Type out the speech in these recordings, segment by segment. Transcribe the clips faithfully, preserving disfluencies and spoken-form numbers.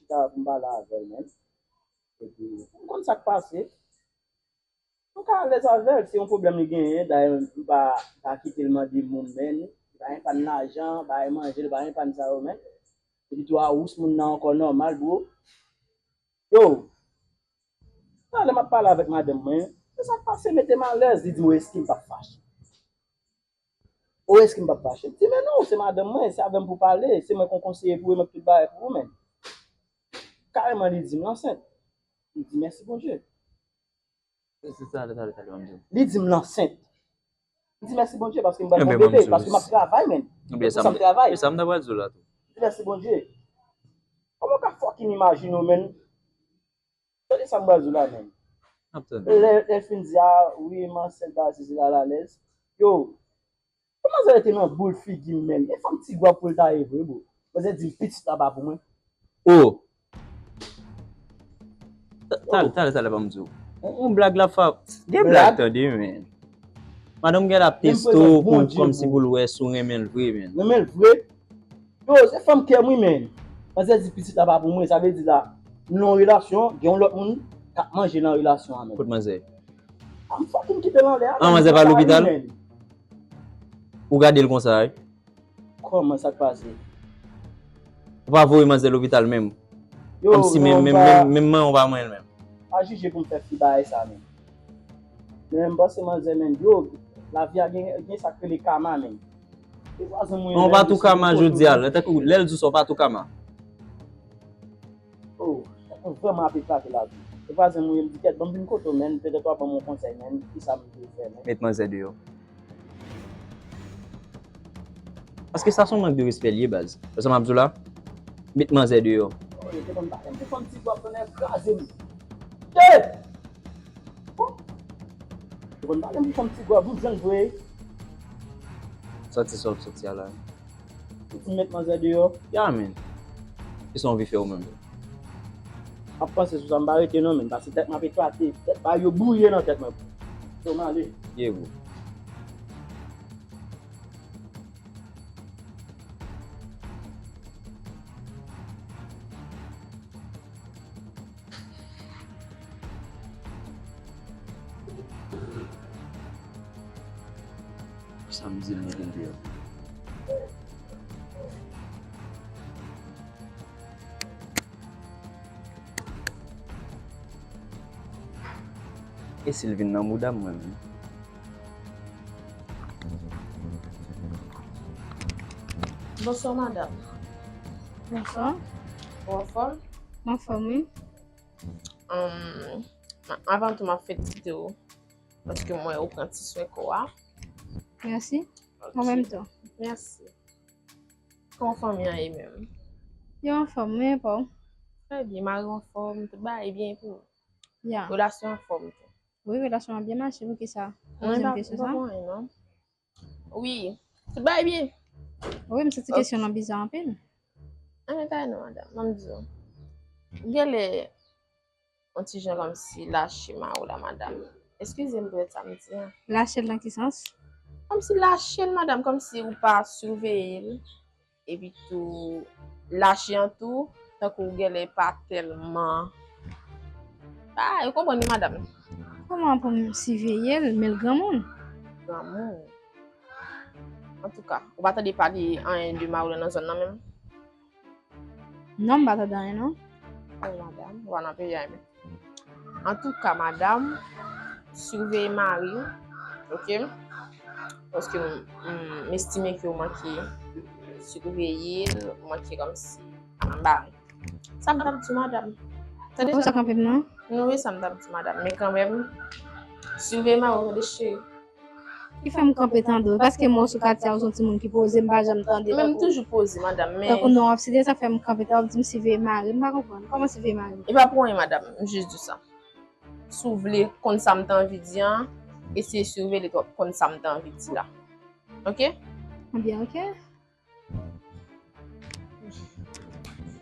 sa pou m pale avè l, menm. Epi, m konn sa k pase. M ka alèz avè l, se yon pwoblèm li genyen, dayè m pa, pa kite l mande moun, menm. Li pa gen pa n lajan, pa gen manje, li pa gen pa n sa yo, menm. Epi tou a wous moun nan ankò nòmal, bro. Yo, talè m ap pale avèk madanm mwen, se sa k pase mete m alèz, li di m, "O, èske m p ap fache? O, èske m p ap fache?" M di, "Men non, se madanm mwen, se avè m pou pale, se mwen kon konseye pou ou, mwen tout bagay pou ou, men." Karèman, li di m l ansent. M di, "Mèsi Bondye." Se sa, talè, talè, talè, m di w. Li di m l ansent. M di, "Mèsi Bondye, paske m pral gen bebe, paske m ap travay, men." Se pou sa m travay. E sa m ta pral di w la tou. M di, "Mèsi Bondye." Kòman w ka fucking imajine w, men? Tande sa m pral di w la, men. Ap tande. Lè, lè l fin di, "A, wi, m ansent, bagay sesi, la, la, lèz." Yo, kòman sa rete nan boul figi m, men? E fanm ti gwab pou l ta ye vre, bro. Manzè di m, "Pitit la pa pou mwen." O! Ta-, talè, talè, talè, ban m di w. On, on blag la fè. Gen blag, tande, men. Madanm gen la ap teste w pou, kòmsi pou l wè si w renmen l vre, men. Renmen l vre? Yo, se fanm kè m wi, men. Manzè di pitit la pa pou mwen, sa vle di la, nan yon relasyon, gen yon lòt moun k ap manje nan relasyon an, men. Kot manzè? A m fucking kite l anlè a, men. An, manzè pa lopital? Ou gade l konsa, wi. Kòman sa k pase? Ou pa voye manzè lopital menm? Yo, kòmsi menm, menm, menm, menm manyen w pa manyen l menm. Pa jije pou m fè fi bagay sa menm. Men m panse manzè menm, yo, lavi a gen, gen sa k rele kama menm. E vwazen mwen menm, ou pa tou kama jodi a, lè tankou, lè l di w sa, ou pa tou kama. Oh, ou vrèman ap eklate lavi. E vwazen mwen, m di, "Kèt, ban m vin kote w, men petèt w ap ban m yon konsèy, men ki sa m dwe fè, men?" Met manzè deyò. Paske sa se yon mank de respè l ye, baz. Wè sa m ap di w la? Met manzè deyò. Yo, te konn pale m pou fanm ti gwab, tonnè kraze m. Hey! Bon. Te konn pale m pou fanm ti gwab, m jwenn vre. Sòti sa w sòti a la. Ou fin met manzè deyò? Ya, men. Kisa w anvi fè ou menm? M ap panse sou sa, m pa rete non, men. Paske tèt mwen ap eklate. Tèt bagay yo bwouye nan tèt mwen. Yo, m ale. Ye, bro. Samdi m mete l deyò. E si l vin nan mouda m mwen menm? Bonswa, madanm. Bonswa. Ou anfòm? M anfòm, wi. Anm, avan tou, m ap felisite w paske m wè ou pran ti swen kò a. Mèsi. Ok. Ou menm tou. Mèsi. Kòman fanmi an ye menm? Yo anfòm, men e pa w? Trè byen, mari w anfòm, tout bagay byen pou ou? Ya. Relasyon anfòm tou? Wi, relasyon an byen mache, poukisa? Ou poze m kesyon sa? Wi, tout bagay byen. Wi, m santi kesyon nan biza anpil. Ann, ta non, madanm, ban m di w. Genlè, yon ti jan kòmsi lache mari w la, madanm. Eskize m pou sa m di an. Lache l nan ki sans? Kòmsi lache l, madanm, kòmsi ou pa siveye l. Epi tou, lache an tou, tankou genlè pa tèlman. Ah, ou konprann wi, madanm. Kòman pou m siveye l, men l granmoun? Granmoun. Antouka, ou pa tande pale anyen de mari w nan zòn nan menm? Non, m pa tande anyen, non. Oh, madanm, ou pa nan peyi a, men. Antouka, madanm, siveye mari w, oke? Paske m, m, m estime ke ou manke siveye l, ou manke kòmsi anba. Sa m t ap di w, madanm. Tande sa. Ou sa kanpe m nan? Non, wi, sa m t ap di w, madanm. Men kanmenm, siveye mari w, tande, cheri. Ki fè m kanpe tande w? Paske mwen sou katye a, ou se yon timoun ki poze, m pa janm tande. Men m toujou poze, madanm, men tankou non w ap site, sa fè m kanpe tande w, w ap di m siveye mari m, m pa konprann. Kòman siveye mari m? E pa pou anyen, madanm, m jis di w sa. Si w vle konn sa m t anvi di an, eseye siveye l epi w ap konn sa m t anvi di la. Oke? Ebyen, oke.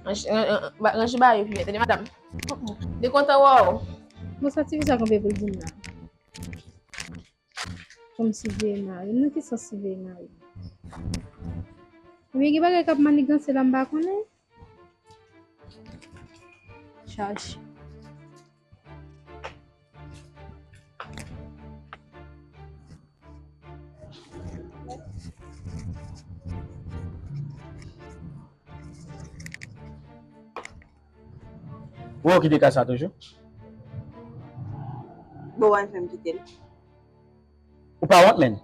Ranje, ran-, ran-, ba-, ranje bagay yo pi byen, tande, madanm. M te kontan wè w. Bon, sa ti fi sa kanpe pou l di m la. Kòmsi siveye mari m, nan ki sans siveye mari m? Ebyen, gen bagay k ap maniganse la, m pa konnen. Chache. Ou kite kay sa toujou? Bon, w al fè m kite l. Ou pa wont, menn?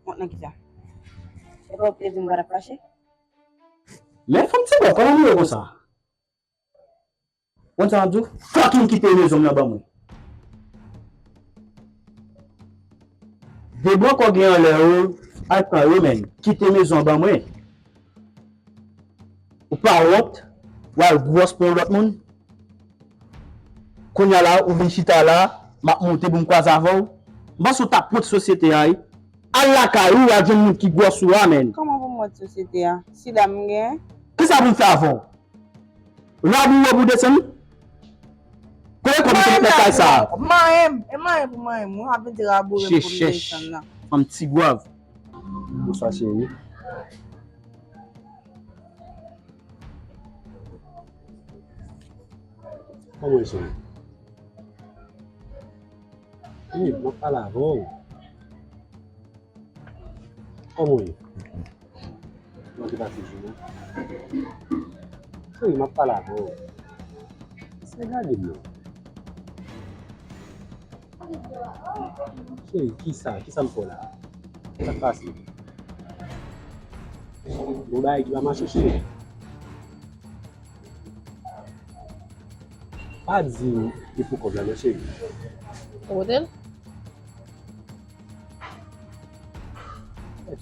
Wont nan kisa? E pa ou ki te di m pa t ap fache? Men fanm ti bò, kòman nou ye konsa? Konn sa m ap di w? Fucking kite mezon m nan ban mwen. De bò kò gen anlè yo, al pran yo, menn. Kite mezon an ban mwen. Ou pa wont, w al gwòs pou yon lòt moun. Kounye a la, ou vin chita la, m ap monte pou m kwaze avè w. M panse w t ap wont sosyete a, wi. Al lakay ou, al jwenn moun ki gwòs ou a, menn. Kòman pou m wont sosyete a? Si dam m gen? Kisa pou m fè avè w? Rad ou yo pou desann? Kote kòb ou te met nan kay sa a? Manyen m, e manyen pou manyen m. Mwen ap vin di raboure m pou m desann nan. Fanm ti gwav. Bonswa, cheri. Kòman w ye, cheri? Wi, m ap pale avè w. Kòman w ye? Kòman te pase jounen an? Cheri, m ap pale avè w. Eseye gade m non. Cheri, kisa? Kisa m fè w la a? Sa k pase? Gon bagay ki pa mache, cheri. Pa di m e pou kòb la non, cheri. Ou kote l?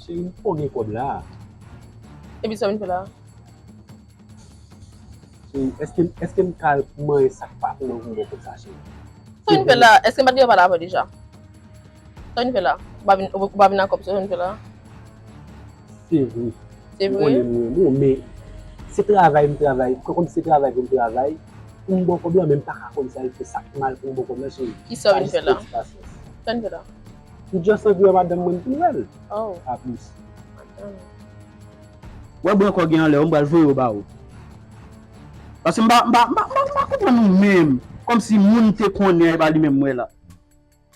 Cheri, m poko gen kòb la. Epi sa w vin fè la? Cheri, èske, èske m ka al manyen sa k pa pou mwen pou m ba w kòb sa, cheri? Sa w vin fè la? Èske m pa t gen pale avè w deja? Sa w vin fè la? Ou pa vin, ou pa vin ak kòb, sa w vin fè la? Se vre. Se vre? Ou konnen m renmen w, men se travay m travay. Kòm se travay pou m travay, pou m ba w kòb la, men m pa ka konn sa l fè sa k mal pou m ba w kòb la, cheri. Kisa w vin fè la? Sa w vin fè la? M just anvi wè madanm mwen, m fin wè l. Oh. Pa plis. Madanm. Wè, bò ankò gen anlè, m pral voye yo ba ou. Paske m pa, m pa, m pa, m pa, m pa konprann ou menm. Kòmsi moun te konnen, e pa li menm m wè la.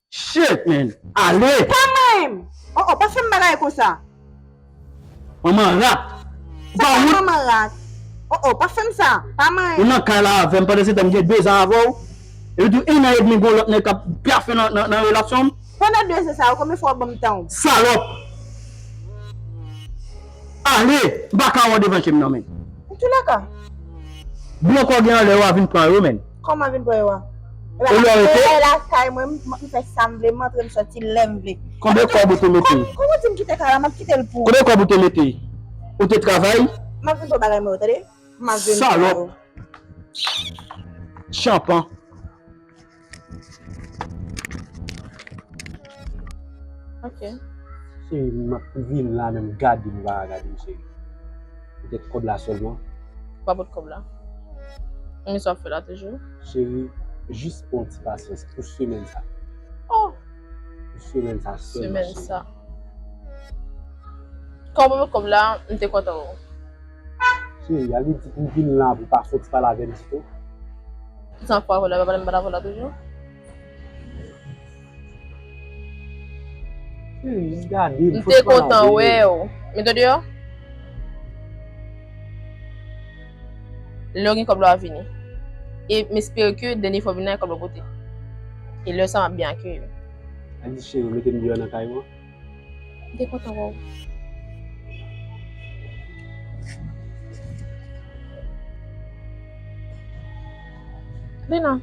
Shit, man. Ale! Pa manyen m! Oh, oh, pa fè m bagay konsa. Manman rat. Ou pa wont? Manman rat. Oh, oh, pa fè m sa. Pa manyen m. Ou nan kay la avè m, pandan se tan m gen de zan avè w. Epi tou, en an edmi, gon lòt nèg k ap pyafe nan, nan, nan relasyon m. Pandan de zan sa yo, konbyen fwa w ban m tan w? Salòp! Ale! M pa ka wè w devan je m nan, men. Antoulèka. Blan kò gen anlè yo a vin pran yo, men. Kòman vin pran yo a? Olye w rete lakay mwen, m, m fè sa m vle, m antre, m sòti lè m vle. Konbyen kòb ou te mete? Kòm, kòman w di m kite kay la, m ap kite l pou ou. Konbyen kòb ou te mete? Ou te travay? M ap vin pran bagay mwen yo, tande? M ap vin pran yo. Salòp! Tchanpan. Ok. Cheri, m ap vin la menm, gade m, ou pa ka gade m, cheri. Poutèt kòb la sèlman. Ou pa pot kòb la? Men sa w ap fè la toujou? Cheri, jis pran yon ti pasyans pou semèn sa. Oh! Pou semèn sa sèlman, cheri. Semèn sa. Kan w pa pot kòb la, m te kontan wè w. Cheri, a vle di pou m vin la, pou w pa soti pale avè m ditou? San fwa, w pa pale avè w la toujou? Cheri, jis gade m, m te kontan wè w. Mete w deyò. Lè w gen kòb la, w a vini. E m espere ke dènye fwa w vin la, e kòb la w pote. E lè sa, m ap byen akeyi w. A di cheri, w mete m deyò nan kay mwen? M te kontan wè w. Lina.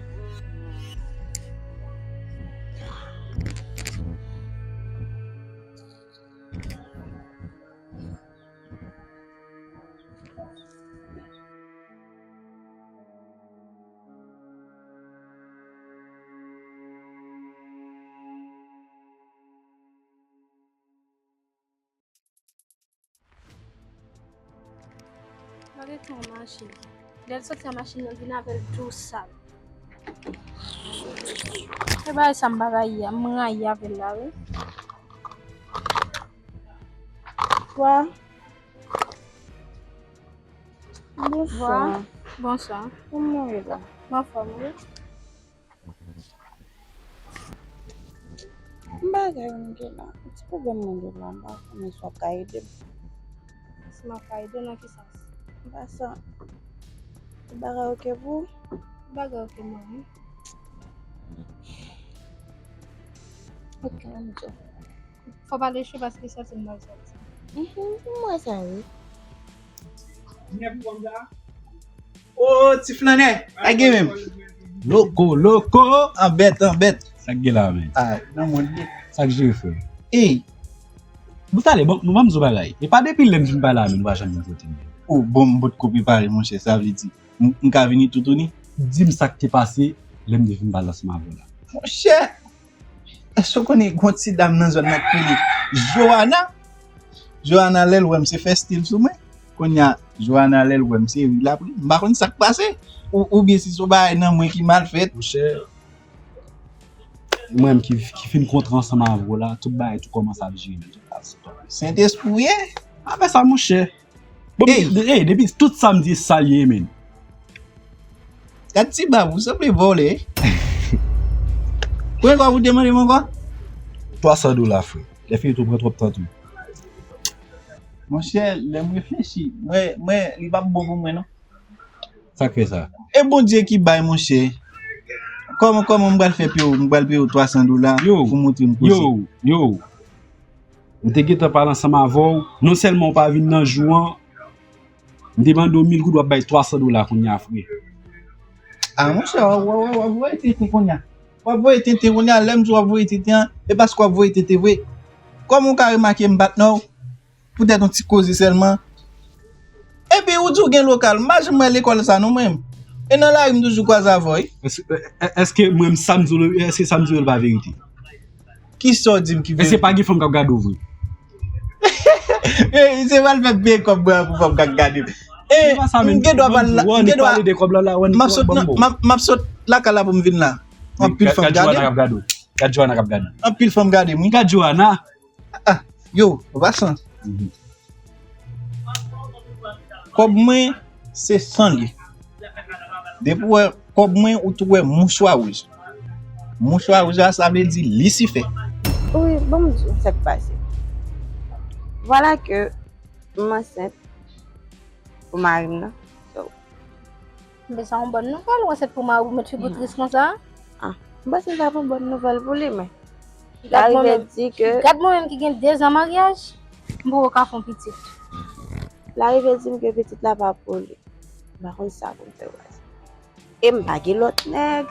Gade ton machin. Lè l soti a machin nan vin avè l tou sal. Se bagay sa m pa rayi a, m rayi avè l la, wi. Bonswa. Bonswa. Bonswa. Kòman w ye la? M anfòm, wi. M bagay mwen gen la. Ti pwoblèm mwen gen la. M pa konnen si w ap ka ede m. Si m ap ka ede w nan ki sans? M pa sa. Tout bagay oke pou ou? Tout bagay oke mwen, wi. Oke, ann di. Fò pale cho paske santi m mal santi. Mhm, m wè sa, wi. O, ti flannè, lage menm. Loko, loko, anbèt, anbèt. Sa k gen la, men? Ah, nan mond li. Sa k jere, frè? Ey. Bon, talè, bon, nou ban m di w bagay. E pa depi lè m fin pale a, men nou pa janm vin kote m. O, bon, m potko prepare, monchè, sa vle di, m, m ka vini toutouni? Di m sa k te pase lè m te fin pale ansanm avè w la. Monchè, èske w konnen gon ti dam nan zòn nan k rele Joana? Joana, lè l wè m, se fè stil sou mwen. Kounye a, Joana, lè l wè m, se ri l ap ri. M pa konn sa k pase. Ou, oubyen si se yon bagay nan mwen ki mal fèt. Monchè, mwen menm ki, ki fin kontre ansanm avè w la, tout bagay tou kòmanse ap jere nan tout kaz. Sentespri w ye? Apre sa, monchè. Bon, ey, depi tout sa m di, sa l ye, men. Gad ti bab, ou sanble vòlè. Konbyen kòb ou te mande m ankò? Twa san dola, frè. Lè fini tou, pran twòp tan tou. Monchè, lè m reflechi, mwen, mwen, li p ap bon pou mwen, non. Sa k fè sa? E Bondye ki bay, monchè. Kòman, kòman m pral fè peye w, m pral peye w twa san dola pou montre m koze? Yo, yo, yo. M te gentan pale ansanm avè w, non sèlman w pa vin nan jou an, m te mande w mil goud, w ap bay twa san dola kounye a, frè. Ah, monchè, w ap, w ap, w ap voye tenten kounye a. W ap voye tenten kounye a, lè m di w ap voye tenten an, e paske w ap voye tenten vre. Kòman w ka remake m patnè w? Poutèt yon ti koze sèlman. Epi ou di w gen lokal, m pa janm wè lekòl sa non mwen. E nan lari m toujou kwaze avè w, wi. Èske, è-, èske mwen sa m di w, èske sa m di w yo pa verite? Kisa w di m ki verite? Èske pa gen fanm k ap gade w vre? E, se pral fè peye kòb mwen an pou fanm k ap gade m. E, m gen dwa pral la, m gen dwa, m ap sot nan, m ap, m ap sot lakay la pou m vin la. Anpil fanm gade m. Gad Joana k ap gade w. Anpil fanm gade m, wi. Gad Joana. Ah, yo, an pasan. Mhm. Kòb mwen, se san l ye. Depi w wè kòb mwen, ou tou wè mouchwa wouj. Mouchwa wouj la, sa vle di Lisifè. Wi, ban m di w sa k pase. Vwala ke m ansent pou mari m nan. So, men sa yon bòn nouvèl, ou ansent pou mari w, ou met figi w tris konsa? Ah, m panse sa pa yon bòn nouvèl pou li, men l arive di ke, gad mwen menm ki gen de zan maryaj, m poko ka fè yon pitit. L arive di m ke pitit la pa pou li. M pa konn sa pou m fè wè. E m pa gen lòt nèg.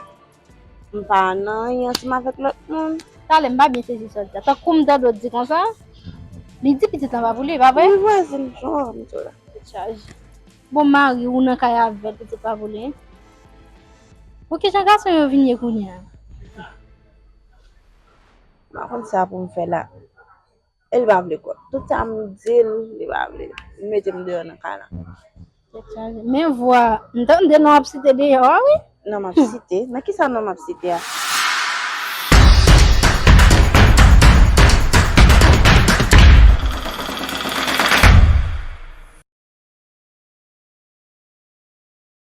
M pa nan anyen ansanm avèk lòt moun. Talè m pa byen sezi sa w di a. Tankou m tande w di konsa, li di pitit lan pa pou li, pa vre? Wi, vwazin, jan m di w la. Tèt chaje. Bon, mari w nan kay avè l, pitit pa pou li. Bon, kijan gason yo vin ye kounye a? M pa konn sa pou m fè la. E li pa vle kòb. Tout sa m di l, li pa vle. Li mete m deyò nan kay la. Tèt chaje. Men vwa, m tande non w ap site deyò a, wi. Non, m ap site. Nan kisa non m ap site a?